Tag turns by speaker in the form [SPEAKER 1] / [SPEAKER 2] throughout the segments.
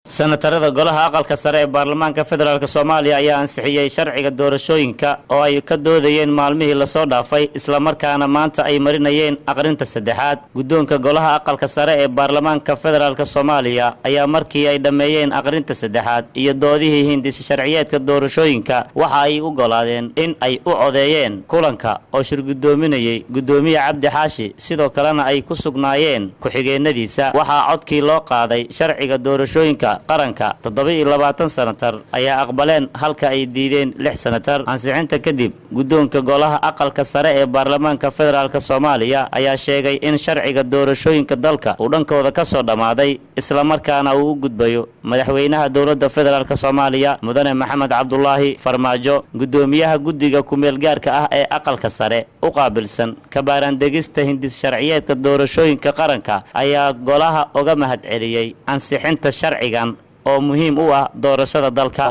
[SPEAKER 1] Senatarada golaha aqalka sare ee baarlamaanka federaalka Soomaaliya ayaa ansixiyey sharciga doorashooyinka oo ay ka doodayeen maalmihii lasoo dhaafay, islamarkaana maanta ay marinayeen aqrinta saddexaad. Guddoonka golaha aqalka sare ee baarlamaanka federaalka Soomaaliya ayaa markii ay dhammeeyeen aqrinta saddexaad iyo doodihii hindisa sharciyeedka doorashooyinka, waxa ay u golaadeen in ay u codeeyeen. Kulanka oo shirgudoominayey guddoomiye Cabdi Xaashi, sidoo kalena ay ku sugnaayeen ku-xigeenadiisa, waxaa codkii loo qaaday sharciga doorashooyinka qaranka. 27 senatar ayaa aqbaleen, halka ay diideen 6 senatar. Ansixinta kadib, guddoonka golaha aqalka sare ee baarlamaanka federaalka Soomaaliya ayaa sheegay in sharciga doorashooyinka dalka uu dhankooda ka soo dhammaaday, islamarkaana uu u gudbayo madaxweynaha dowladda federaalka Soomaaliya, Mudane Maxamed Cabdulaahi Farmaajo. Guddoomiyaha guddiga ku-meel gaarka ah ee aqalka sare u qaabilsan kabaaraandegista hindis sharciyeedka doorashooyinka qaranka ayaa golaha uga mahad celiyey ansixinta sharcigan oo muhiim u ah doorashada dalka.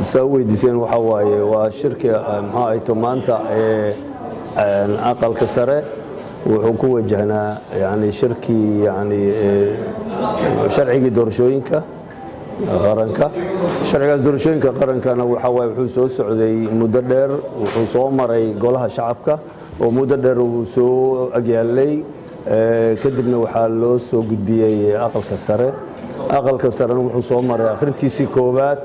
[SPEAKER 2] Saa u weydiiseen, waxaa waaye waa shirka, muxuu ahayto, maanta ee aqalka sare wuxuu ku wajahnaa yani shirkii yani sharcigii doorashooyinka qaranka. Sharcigaas doorashooyinka qarankana waxaa waaye wuxuu soo socday muddo dheer, wuxuu soo maray golaha shacabka oo muddo dheer uu soo agyaalay, kadibna waxaa loo soo gudbiyey aqalka sare. Aqalka sarena wuxuu soo maray akhrintiisii koowaad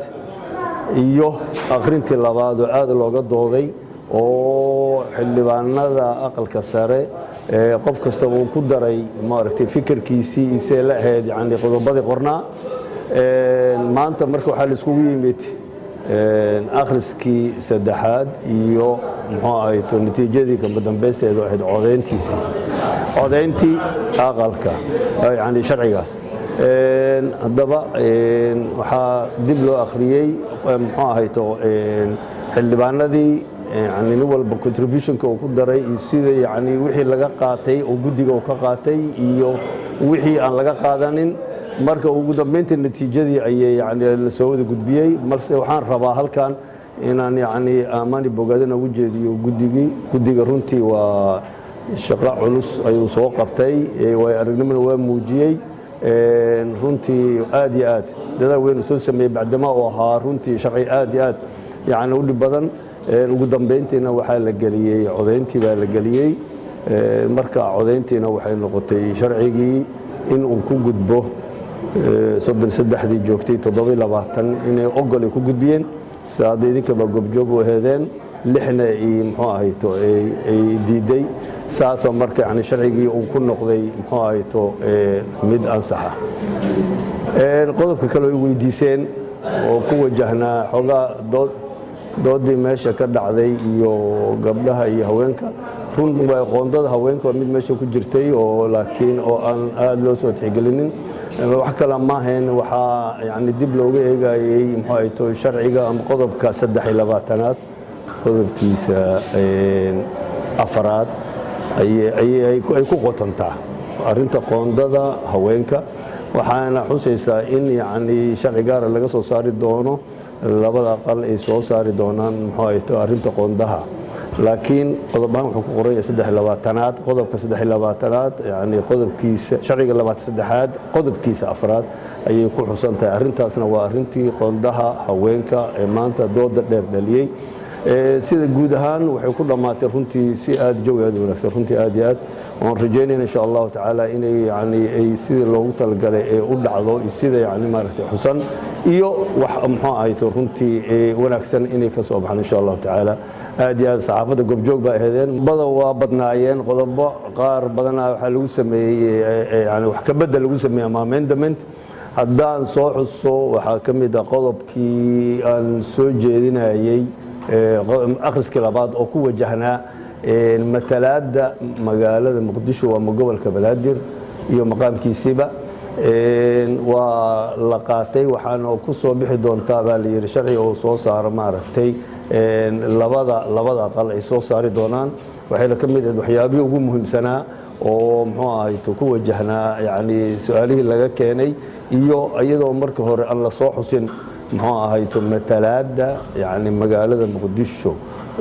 [SPEAKER 2] iyo akhrintii labaad oo aad looga dooday, oo xildhibaanada aqalka sare qof kastaba uu ku daray maaragtay fikirkiisii isee la ahayd, yani qodobadii qornaa. Maanta marka waxaa la iskugu yimid akhriskii saddexaad iyo, muxuu ahayto, natiijadii kama dambaysteedu ahayd codayntiisii, codayntii aqalka, yani sharcigaas. Haddaba waxaa dib loo akhriyey, muxuu ahayto, xildhibaanadii, yani nin walba contributionka uu ku daray iyo sida, yani wixii laga qaatay oo guddiga uu ka qaatay iyo wixii aan laga qaadanin. Marka ugu dambeynta natiijadii ayay yani la soo wada gudbiyey. Balse waxaan rabaa halkan inaan yani ammaani bogaadin ugu jeediyo guddigii. Guddiga runtii waa shaqo culus ayuu soo qabtay, waayo aragnimona waa muujiyey. Runtii aad iyo aad dadaal weyn soo sameeyey, bacdama uu ahaa runtii sharci aad iyo aad yani u dhib badan. Ugu dambeyntiina waxaa la geliyey codayntii baa la geliyey. Marka codayntiina waxay noqotay sharcigii in uu ku gudbo 33dii joogtay, 27 inay ogol ay ku gudbiyeen, sida hadda idinkaba goobjoog u aheedeen, 6na ay, muxuu ahayto, ay diiday. Saasoo marka yani sharcigii uu ku noqday, muxuu ahayto, mid ansaxa. Qodobka kale ay weydiiseen oo ku wajahnaa xoogaa doodii meesha ka dhacday iyo gabdhaha iyo haweenka, run waa qoondada haweenka waa mid meesha ku jirtay oo laakiin oo aan aada loo soo tixgelinin. Wax kale maahayn, waxaa yani dib looga eegayey, muxuu ahayto, sharciga ama qodobka 23aad qodobkiisa afaraad ay ku qotontaa arrinta qoondada haweenka. Waxaana xusaysaa in yani sharci gaara laga soo saari doono, labada aqal ay soo saari doonaan, muxuu ahayto, arrinta qoondaha. Laakiin qodob ahaan wuxuu ku qoran yahay 23aad, qodobka 23aad, yani qodobkiisa sharciga 23aad qodobkiisa afraad ayay ku xusan tahay arrintaasna. Waa arrintii qoondaha haweenka ee maanta dooda dheer dhaliyey. Sida guud ahaan waxay ku dhammaatay runtii si aad jawi aad u wanaagsan, runtii aad iyo aad oon rajaynayna insha Allahu tacaala inay yani ay sidii loogu talagalay ee u dhacdo iyo sida yani maaragtay xusan iyo wax, muxuu ahayto, runtii wanaagsan inay ka soo baxaan insha Allahu tacaala. Aad iyo aad saxaafadda goobjoog baa aheedeen. Bada waa badnaayeen qodobo qaar badanaa waxaa lagu sameeyey, yani wax ka bedel lagu sameeyey ama amendment. Haddaan soo xuso, waxaa ka mid ah qodobkii aan soo jeedinayey akhriskii labaad oo ku wajahnaa matalaadda magaalada Muqdisho ama gobolka Banaadir iyo maqaamkiisiiba. Waa la qaatay, waxaana ku soo bixi doontaa baa la yidhi sharci oo soo saaro, maaragtay, labada aqal ay soo saari doonaan. Waxayna ka mid ahayd waxyaabihii ugu muhiimsanaa oo, muxuu ahayto, ku wajahnaa yani su-aalihii laga keenay, iyo iyadoo marka hore aan la soo xusin, muxuu ahayto, matalaadda yani magaalada Muqdisho.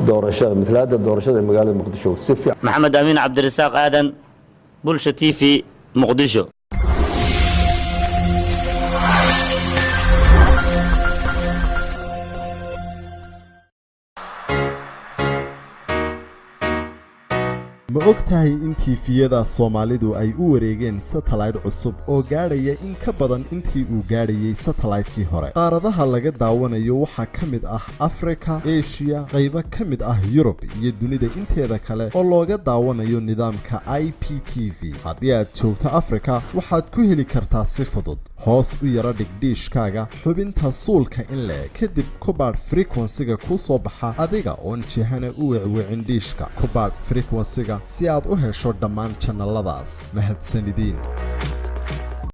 [SPEAKER 2] Doorashada, matalaadda doorashada ee magaalada Muqdisho si fiican.
[SPEAKER 1] Maxamed Amiin Cabdirasaaq Aadan, Bulsha TV, Muqdisho.
[SPEAKER 3] Ma og tahay in TV-yada Soomaalidu ay u wareegeen satellite cusub oo gaadhaya in ka badan intii uu gaadhayay satellite-kii hore? Qaaradaha laga daawanayo waxaa ka mid ah Afrika, Eshiya, qaybo ka mid ah Yurub iyo dunida inteeda kale oo looga daawanayo nidaamka IPTV. Haddii aad joogto Afrika, waxaad ku heli kartaa si fudud. Hoos u yara dhig dhiishkaaga xubinta suulka in le'eg, kadib ku baadh frequency-ga kuu soo baxa adiga oon jihana u wecwicin dhiishka. Ku baadh frequency-ga si aad u hesho dhammaan channel-adaas. Mahadsanidin.